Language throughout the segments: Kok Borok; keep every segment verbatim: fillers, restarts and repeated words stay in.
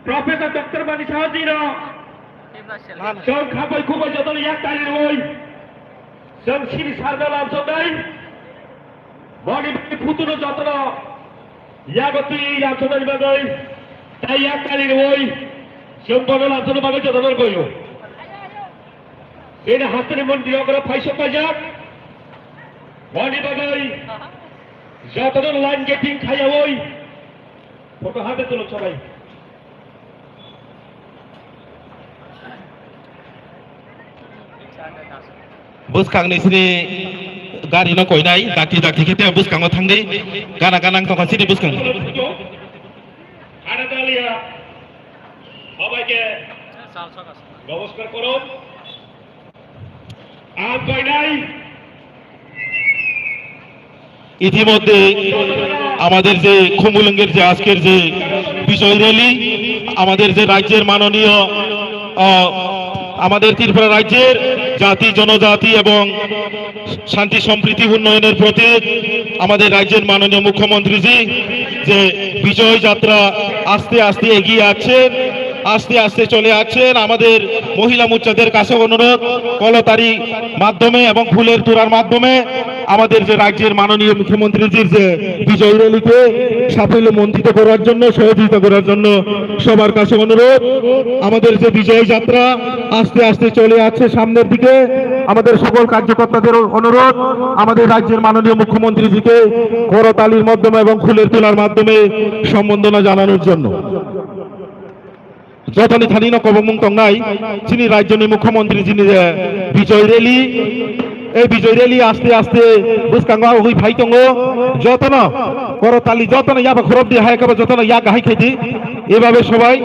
Professor Doctor Mani Saha jino chwng khabai khubai jotono yak tali rwui chwng sini sarda lamsoknai. Boni bagwi phutuno jotono yago twi lamsoknani bagwi tai yak tali rwui chwng bono lamsokna bagwi jotono rwbaio. Bini hasteni mon diyogra phaisok paijak. Boni bagwi jotono line gaping khaiyaui photo hade tulok sabai. Bwskangni sini gari no koinai, dakti dakti khe tei bwskango thangdi, gana gana wng tongkha sini bwskang. Hade dalia, sabaike namaskar korok. ইতিমধ্যে আমাদের যে খুমুলুঙ্গের যে আজকের যে বিজয় র‍্যালি, আমাদের যে রাজ্যের মাননীয়, আহ, আমাদের ত্রিপুরা রাজ্যের জাতি, জনজাতি এবং শান্তি সম্প্রীতি উন্নয়নের প্রতীক আমাদের রাজ্যের মাননীয় মুখ্যমন্ত্রীজি যে বিজয় যাত্রা আস্তে আস্তে এগিয়ে আসছেন, আস্তে আস্তে চলে আসছেন। আমাদের মহিলা মোর্চাদের কাছে অনুরোধ, কলতারি মাধ্যমে এবং ফুলের তোড়ার মাধ্যমে আমাদের যে রাজ্যের মাননীয় মুখ্যমন্ত্রীজির যে বিজয় র‍্যালিকে সাফল্যমণ্ডিত করার জন্য, সহযোগিতা করার জন্য সবার কাছে অনুরোধ। আমাদের যে বিজয় যাত্রা আস্তে আস্তে চলে আসছে সামনের দিকে। আমাদের সকল কার্যকর্তাদের অনুরোধ, আমাদের রাজ্যের মাননীয় মুখ্যমন্ত্রীজিকে করতালির মাধ্যমে এবং ফুলের তোড়ার মাধ্যমে সম্বর্ধনা জানানোর জন্য। Jotoni thani no kobongmung tongnai, chini rajyoni mukhyamantri chini je Bijoy Rally, ei Bijoy Rally aste aste bwskango agugwi phai tongo. Jotono korotali, jotono yaba khorop di, hai khe bo jotono yak hai khe di. এভাবে সবাই,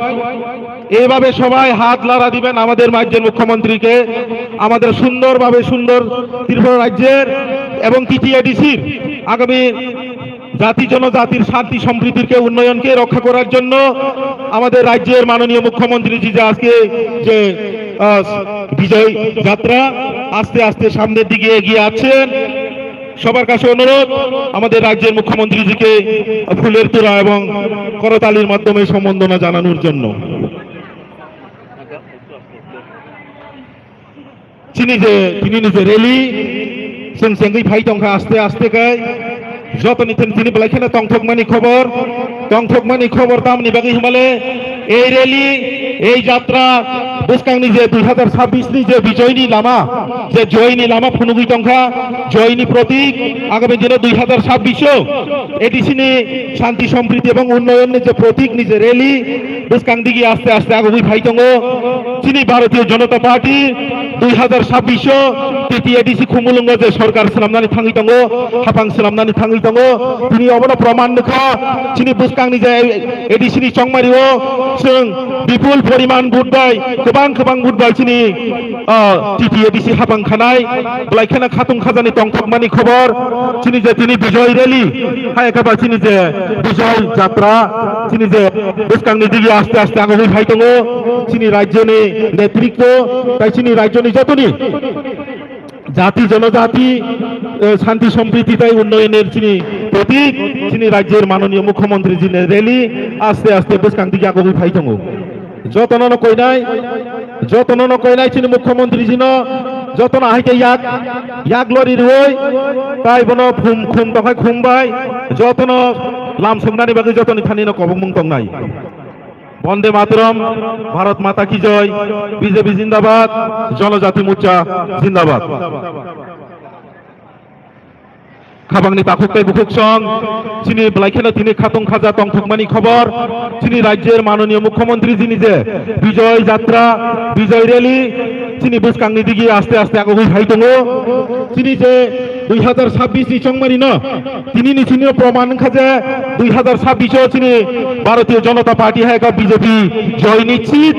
এভাবে সবাই হাত লড়া দিবেন আমাদের রাজ্যের মুখ্যমন্ত্রীকে, আমাদের সুন্দরভাবে সুন্দর ত্রিপুরা রাজ্যের এবং টিটিএডিসির আগামী জাতি জনজাতির শান্তি সম্প্রীতিকে উন্নয়নকে রক্ষা করার জন্য আমাদের রাজ্যের মাননীয় মুখ্যমন্ত্রীজি যে আজকে যে, আহ, বিজয় যাত্রা আস্তে আস্তে সামনের দিকে এগিয়ে আসছেন। সবার কাছে অনুরোধ আমাদের রাজ্যের মুখ্যমন্ত্রীজিকে ফুলের তোড়া এবং করতালির মাধ্যমে সম্বর্ধনা জানানোর জন্য। Chini je, tini ni je rally, chwng chengwi phai tongkha aste aste khe. Jotoni thani tini belai kheno tongthokmani khobor, tongthokmani khobor tamni bagwi himale ei rally, ei jatra, bwskangni je dui hazar sabbish ni je bijoyni lama, je joyni lama phunugwi tongkha, joyni protik, agami dino dui hazar sabbish o ADC ni shanti, sompriti ebong unnayonni je protik ni je rally, bwskang digi aste aste agugwi phai tongo. Chini Bharatiya Janata Party dui hazar sabbish o TTADC Khumulwngo je sorkar swnamnani thangwi tongo, haphang swnamnani thangwi tongo. Tini obono proman nukha, chini bwskangni je ADC ni chongmario chwng bipul poriman vote bai, kwbang kwbang vote bai chini, ah, TTADC haphang khanai. Belai kheno khatung khajani tongthokmani khobor. Chini je tini Bijoy Rally, hai khe ba chini je Bijoy Jatra, chini je bwskangni digi aste aste agugwi phai tongo. Chini rajyoni netritwo, tai chini rajyoni jotoni jati jonojati, eh, shanti sompriti tai unnoyoner chini protik, chini rajyor manoniyo mukhyamantri jini rally aste aste bwskang digi agugwi phai tongo. Jotono no koinai, jotono no koinai chini mukhyamantri jino, jotono ahai khe yak, yak lori rwui, tai bono khum, khum tongkhai khum bai, jotono lam soknani bagwi jotoni thani no kobongmung tongnai. Bonde Mataram, Bharat Mata Ki Joy, BJP Jindabad, Jonojati Morcha Jindabad. Khabangni takhuk tei bukhuk song, chini belai kheno tini khatung khaja tongthokmani khobor, chini rajyer manoniyo mukhyamantri jini je Bijoy Jatra, Bijoy Rally, chini bwskangni digi aste aste agugwi phai tongo. Chini je dui hazar sabbish ni chongmani no, tini ni chini proman wngkha je dui hazar sabbish o chini Bharatiya Janata Party hai kha BJP joy nischit,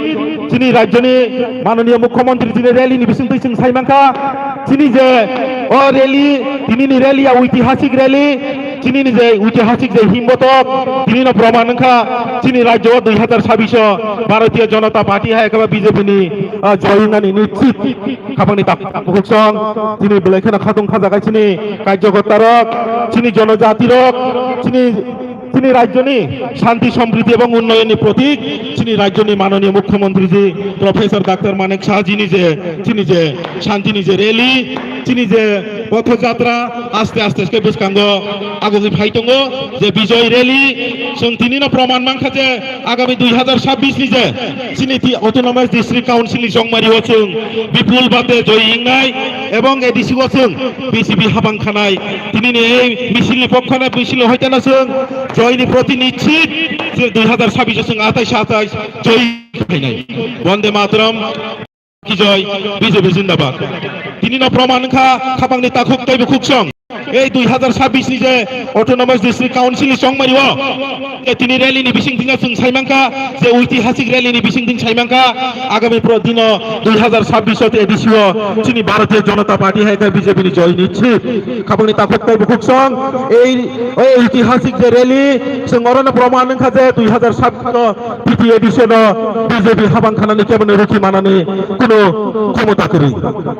chini rajyoni manoniyo mukhyamantri chini rally ni bisingtwi chwng sai mankha. Chini je o rally, tini ni rally ya oitihasik rally, chini ni je oitihasik je himbotok, tini no proman wngkha, chini rajyo o dui hazar sabbish o Bharatiya Janata Party hai khe ba BJP ni, ah, joy wngnani nischit. Khabangni tak bukhuk song, chini belai kheno khatung khajagai chini karjokorta rok, chini jonojati rok, chini Chini rajyoni shanti, sampriti ebong unnayonni protik, chini rajyoni manoniyo mukhyamantri ji Professor Doctor Manik Saha jini je, chini je shantini je rally, chini je pothojatra aste aste khe bwskango agogwi phai tongo, je Bijoy rally, chwng tinino proman mankha je agami dui hazar sabbish ni je chini ti Autonomous District Council ni chongmari o chwng bipul bate joy wngnai ebong A D C o chwng B J P habang khanai. Tinini ei misil ni pokkhano misil hoitano chwng joy ni proti nischit je dui hazar sabbish o chwng atais atais joy khainai. Bonde Mataram. Ki joy, B J P zindabad. Tinino proman wngkha khapangni takhuk tei bukhuk song. Ei dui hazar sabbish ni je Autonomous District Council ni chongmari o, je tini rally ni bising thingno chwng sai mankha, je oitihasik rally ni bising thing sai mankha, agami pro dino dui hazar sabbish o A D C o chini Bharatiya Janata Party hai khe B J P ni joy nischit. Khapangni takhuk tei bukhuk song, ei, ei oitihasik je rally, chwng orono proman wngkha je dui hazar sabbish o P T A D C no B J P habang khanani keboni rukhi manani kuno khomota kwrwi.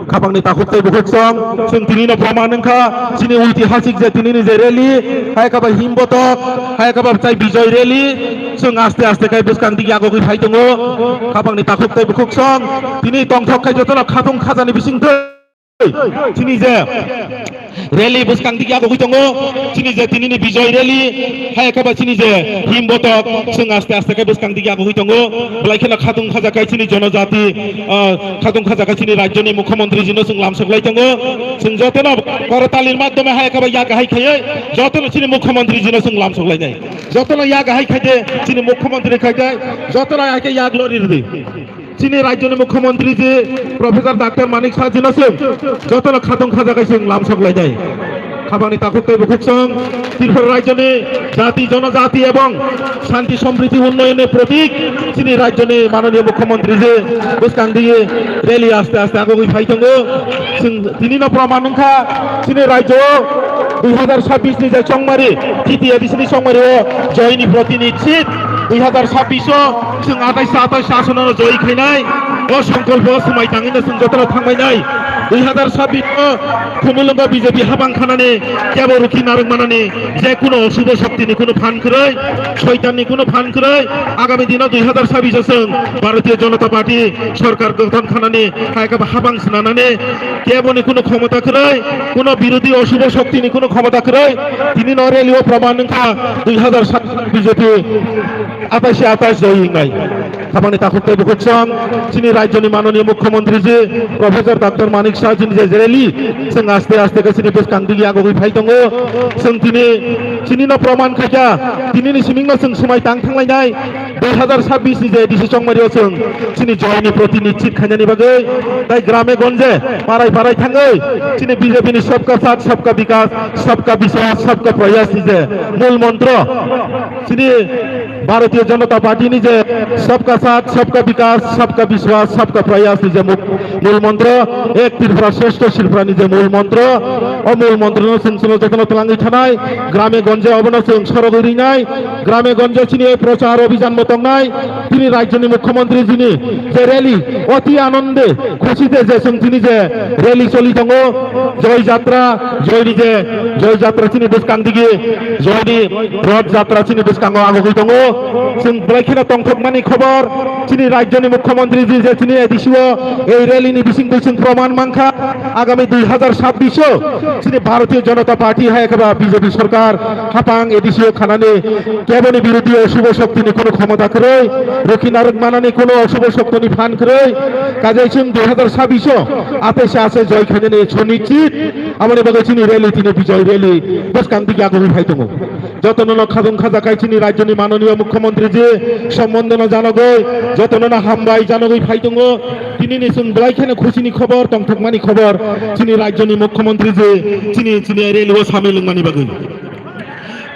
Khapangni takhuk tei bukhuk song, chwng tinino proman wngkha, chini oitihasik je tinini je rally, hai khe ba himbotok, hai khe ba chai Bijoy rally, chwng aste aste khai bwskang dige agogwi phai tongo. Khapangni takhuk tei bukhuk song, tini tongthok khai jotono khatung khajani bisingtwi. Chini je rally bwskang dige agogwi tongo, chini je tinini Bijoy rally, hai khe ba chini je himbotok, chwng aste aste khe bwskang dige agogwi tongo, belai kheno khatung khajakai chini jonojati, ah, khatung khajakai chini rajyoni mukhyamantri jino chwng lamsoklai tongo, chwng jotono kortalir madhyome hai khe ba yak hai khaiwi jotono chini mukhyamantri jino chwng lamsoklainai, jotono yak hai khaide chini mukhyamantri khaide jotono hai khe yak lori rwdi. Chini rajyoni mukhyamantri ji Professor Doctor Manik Saha jino chwng jotono khatung khajakai chwng lamsok lainai. Khapangni takhuk tei bukhuk song Tripura rajyoni jati jonojati ebong shanti sampriti unnayonni protik chini rajyoni manoniyo mukhyamantri ji bwskang dige rally aste aste agogwi phai tongo. Chwng tinino proman wngkha chini rajyo dui hazar sabbish ni je chongmari, T T A D C ni chongmari o joy ni proti nischit dui hazar sabbish o chwng atais atais asono joy khainai. O songkolpo o swmai tangwino chwng jotono thangbainai. Dui hazar sabbish o Khumulwngo B J P habang khanani kebo rukhi narwk manani je kuno oshubho shokti ni kuno phan kwrwi, soitan ni kuno phan kwrwi. Agami dino dui hazar sabbish o chwng Bharatiya Janata Party sorkar gothon khanani hai khe habang swnanani keboni kuno khomota kwrwi, kuno birodhi oshubho shokti ni kuno khomota kwrwi. Tini no rally o proman wngkha dui hazar sat B J P atais atais joy wngnai. Khapangni takhuk tei bukhuk song chini rajyoni manoniyo mukhyamantri ji Professor Doctor Manik Saha jini je rally chwng aste aste khe chini bwskang dige agogwi phai tongo. Chwng tini chini no proman khaikha, tini ni siming no chwng swmai tang thanglainai. Dui hazar sabbish ni je A D C chongmari o chwng chini joy ni proti nischit khainani bagwi tai grame gonje parai parai thangwi chini B J P ni Sabka Saath, Sabka Vikas, Sabka Vishwas, Sabka Prayas ni je mul montro, chini Bharatiya Janata Party ni je Sabka Saath, Sabka Vikas, Sabka Vishwas, Sabka Prayas ni je muk-, mul montro, Ek Tripura Shreshtha Tripura ni je mul montro, o mul montro no chwng chwng jotono twlangwi thanai, grame gonje obono chwng sorogwi rinai, grame gonje chini ei prochar obhijan bo tongnai, tini rajyoni mukhyamantri jini je rally oti anonde khushi de je chwng tini je rally choli tongo, Joy Jatra, Joy ni je Joy Jatra chini bwskang dige, Joy ni Roth Jatra chini bwskango agogwi tongo. Chwng belai kheno tongthokmani khobor, chini rajyoni mukhyamantri ji je chini A D C o ei rally ni bisingtwi chwng proman mankha, agami dui hazar sabbish o chini Bharatiya Janata Party hai khe ba B J P sorkar hapang A D C o khanani keboni birodhi oshubho shokti ni kuno khomota kwrwi, rukhi narwk manani kuno oshubho shokti ni phan kwrwi, kajai chwng dui hazar sabbish o atais atais joy khainani sonichit. Aboni bagwi chini rally tini Bijoy rally bwskang dige agogwi phai tongo. Jotono no khadung khajakai chini rajyoni manoniyo mukhyamantri ji sombondona janogwi, jotono no hambai janogwi phai tongo. Tini ni chwng belai kheno khusi ni khobor, tongthokmani khobor chini rajyoni mukhyamantri ji chini, chini rally o samil wngmani bagwi.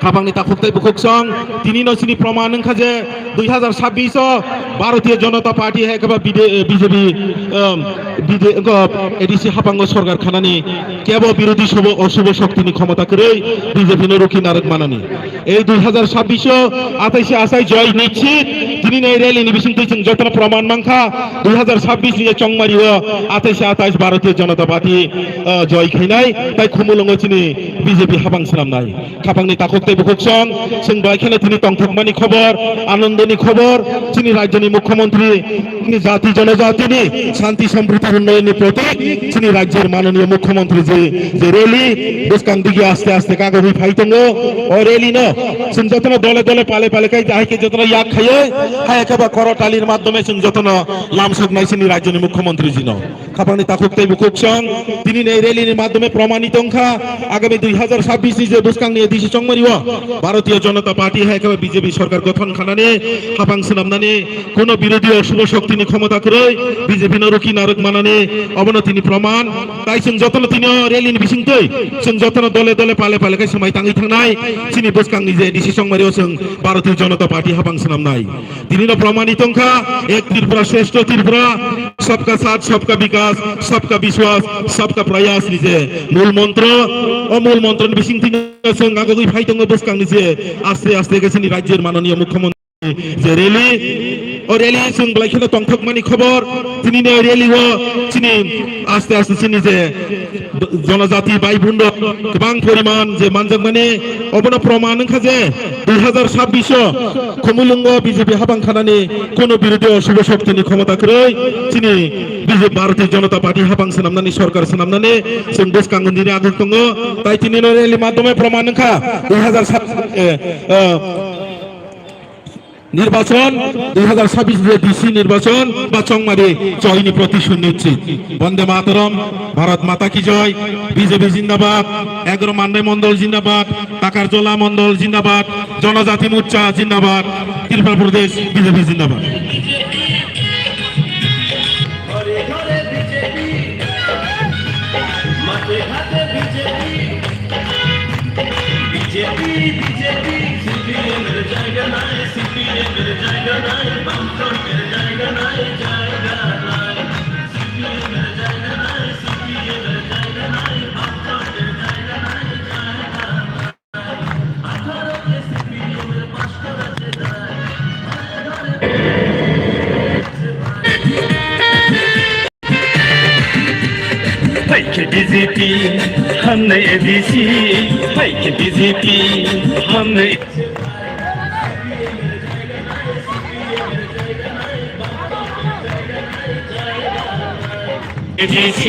Khapangni takhuk tei bukhuk song tini no chini proman wngkha je dui hazar sabbish o Bharatiya Janata Party hai khe ba B D, B J P, um, B D, wngkha A D C hapango sorkar khanani kebo birodhi subho, oshubho shokti ni khomota kwrwi B J P no rukhi narwk manani. Ei dui hazar sabbish o atais atais joy nischit. Tini rally ni bisingtwi chwng jotono proman mankha, dui hazar sabbish ni chongmari o atais atais Bharatiya Janata Party, ah, joy khainai, tai Khumulwngo chini B J P habang swnamnai. Khapangni takhuk tei bukhuk song, chwng bai kheno tini tongthokmani khobor, anondoni khobor, chini rajyoni mukhyamantri, chini jati jonojatini shanti sampriti unnayonni protik, chini rajyor manoniyo mukhyamantri je, je rally, bwskang digi aste aste kagogwi phai tongo, o rally no chwng jotono dole dole pale pale khai, hai khe jotono yak khaiwi, hai khe ba khoro talir maddhome chwng jotono lamsoknai chini rajyoni mukhyamantri jino. Khapangni takhuk tei bukhuk song, tini nei rally ni madhyome promani tongkha, agami dui hazar sabbish ni je bwskangni A D C chongmari o Bharatiya Janata Party hai khe B J P sorkar gothon khanani hapang swnamnani kuno birodhi oshubho shokti ni khomota kwrwi B J P no rukhi narwk manani obono tini proman. Tai chwng jotono tini o rally ni bisingtwi chwng jotono dole dole pale pale khe swmai tangwi thangnai chini bwskangni je A D C chongmari o chwng Bharatiya Janata Party hapang swnamnai. Tini no promani tongkha, ek Tripura, shreshtha Tripura, sabka saath, sabka vikas, sabka vishwas, sabka prayas ni je mul montro, o mul montro ni bising tini chwng agogwi phai tongo bwskang ni je aste aste khe chini rajyor manoniyo mukhyamantri je rally, o rally chwng belai kheno tongthokmani khobor, tini ni o rally o chini aste aste chini je jonojati bai bun rok kwbang poriman je manjakmani, obono proman wngkha je dui hazar sabbish o Khumulwngo B J P hapang khanani kuno birodhi oshubho shokti ni khomota kwrwi chini B J P Bharatiya Janata Party hapang swnamnani sorkar swnamnani chwng bwskango nini aguk tongo. Tai tini no rally madhyome proman wngkha dui hazar sabbish, eh, eh, Nirbachon, dui hazar sabbish je D C nirbachon, ba chongmari joy ni proti sunichit. Bande Mataram, Bharat Mata ki joy, B J P zindabad, Egaro Mandai Mondol zindabad, Takarjola Mondol zindabad, Jonojati Morcha zindabad, Tripura Pradesh B J P zindabad. ঘরে ঘরে বিজেপি, মাঠে ঘাটে BJP. BJP, BJP, CPM এর জায়গা নাই, সিপিএম এর জায়গা নাই, বামফ্রন্ট এর জায়গা নাই, জায়গা নাই। সিপিএম এর জায়গা নাই, সিপিএম এর জায়গা নাই, বামফ্রন্ট এর জায়গা নাই, জায়গা নাই। Hai khe B J P, hamnai A D C. Hai khe B J P, hamnai. A D C,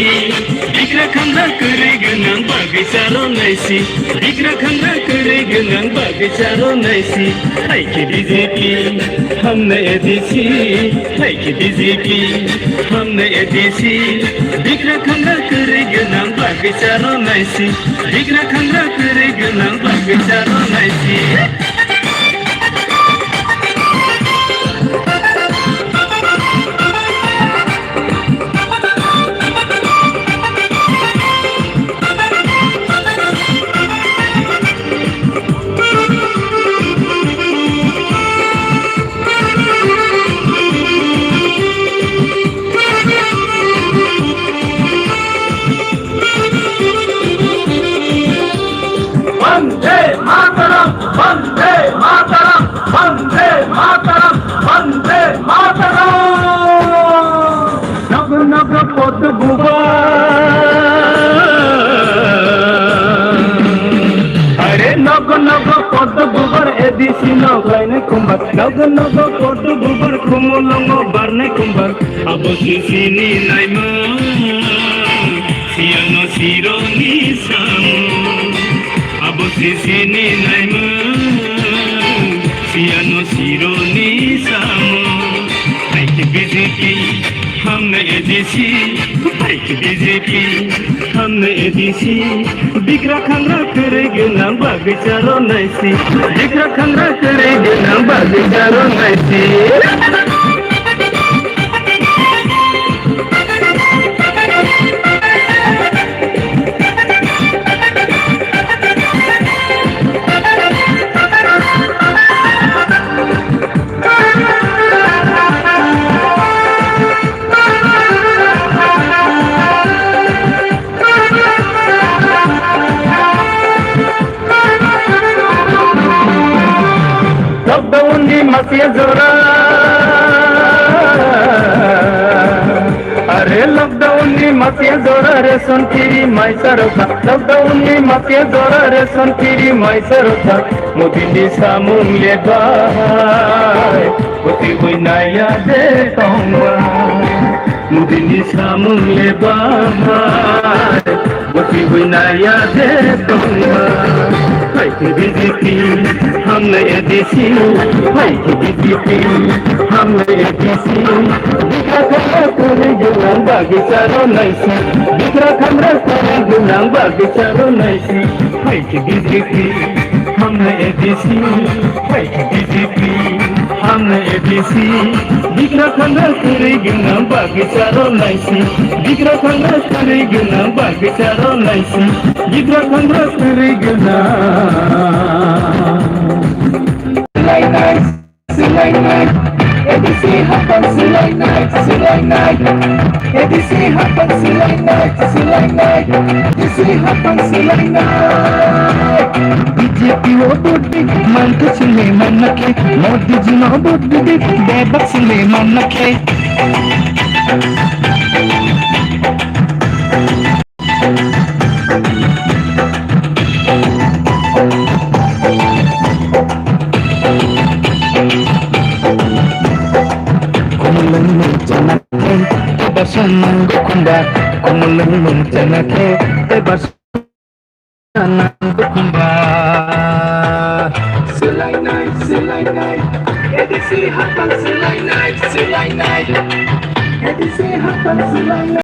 bigra khangra kwrwi gwnang bagwi charo naisi. Bigra khangra kwrwi gwnang bagwi charo naisi. Hai khe B J P, hamnai A D C. Hai khe B J P, hamnai A D C. Bigra khangra kwrwi gwnang bagwi charo naisi. Bigra khangra kwrwi gwnang bagwi charo naisi. Bande Mataram, Bande Mataram, Bande Mataram, Bande Mataram. Nogo nogo podo bubar. Are nogo nogo podo bubar A D C no khlainai kumbar. Nogo nogo podo bubar Khumulwngo barnai kumbar. Abo sisini naima. Siyano sironi samo, abo sisini naima. Siyano sironi samo, hai khe B J P, hamnai A D C, hai khe B J P, hamnai A D C. Bigra khangra kwrwi gwnang bagwi charo naisi, bigra khangra kwrwi gwnang bagwi charo naisi. Lockdown ni masiya jora. Mafia jora ration free mai sarokha, lockdown ni mafia jora ration free mai sarokha, Modi ni samung le bai, boti bui naya de tongba, Modi ni samung le bai, boti bui naya de tongba. Hai ke B J P, hamle A D C, hai ke B J P, hamle A D C. Bikra khamra kwrwi gwnang bagwi charo naisi, bikra khamra kwrwi gwnang bagwi charo naisi. Hai ke B J P, hamle A D C, hai ke B J P, hamle A D C. Bikra khamra kwrwi gwnang bagwi charo naisi, bikra khamra kwrwi gwnang bagwi charo naisi. Bikra khamra kwrwi gwnang. Silainai, silainai, A D C hapang silainai, silainai, A D C hapang silainai, silainai, A D C hapang silainai. B J P o vote di, mantu sile manakhe, Modi ji no vote di, bebak sile manakhe. Kumulwng nung chana khe, tei barsa nang dukhumba. Kumulwng nung chana khe, tei barsa nang dukhumba. Silainai, silainai, A D C hapang silainai, silainai, A D C hapang silainai.